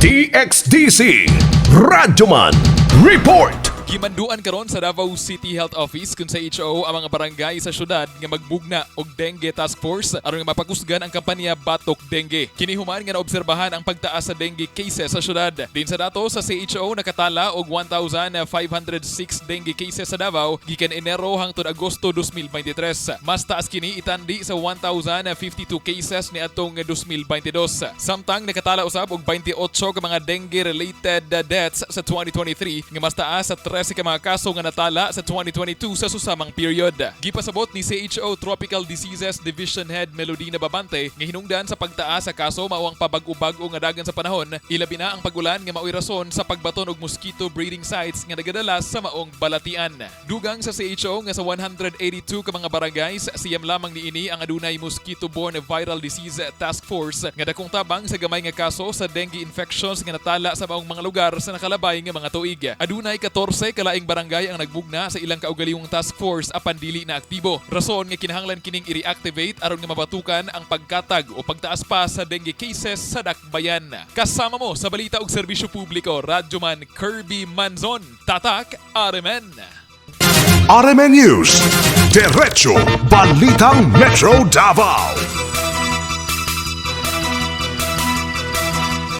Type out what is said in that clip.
DXDC Radyoman Report. Gimanduan karon sa Davao City Health Office kun sa HO ang mga barangay sa syudad nga magbugna og dengue task force aron nga mapakusgan ang kampanya Batok Dengue. Kini human nga naobserbahan ang pagtaas sa dengue cases sa syudad. Din sa dato sa CHO, nakatala og 1,506 dengue cases sa Davao gikan Enero hangtod Agosto 2023. Mas taas kini itandi sa 1,052 cases niadtong 2022. Samtang nakatala usab og 28 ka mga dengue-related deaths sa 2023 nga mas taas sa 13 ka mga kaso nga natala sa 2022 sa susamang period. Gipasabot ni CHO Tropical Diseases Division Head Melodina Babante nga hinungdan sa pagtaas sa kaso mao ang pabag-o-bag-o nga dagan sa panahon, ilabi na ang pagulan nga mao'y rason sa pagbaton og mosquito breeding sites nga nagadala sa maong balatian. Dugang sa CHO nga sa 182 ka mga barangays, 90 lamang niini ang adunay mosquito-borne viral disease task force nga dakong tabang sa gamay nga kaso sa dengue infections nga natala sa maong mga lugar sa nakalabay nga mga tuig. Adunay 14 kalaing barangay ang nagbugna sa ilang kaugalingong task force apan dili na aktibo. Rason nga kinahanglan kining i-reactivate aron nga mabatukan ang pagkatag o pagtaas pa sa dengue cases sa dakbayan. Kasama mo sa balita ug serbisyo publiko, Radyoman Kirby Manzon. Tatak RMN. RMN News. Diretso Balitang Metro Davao.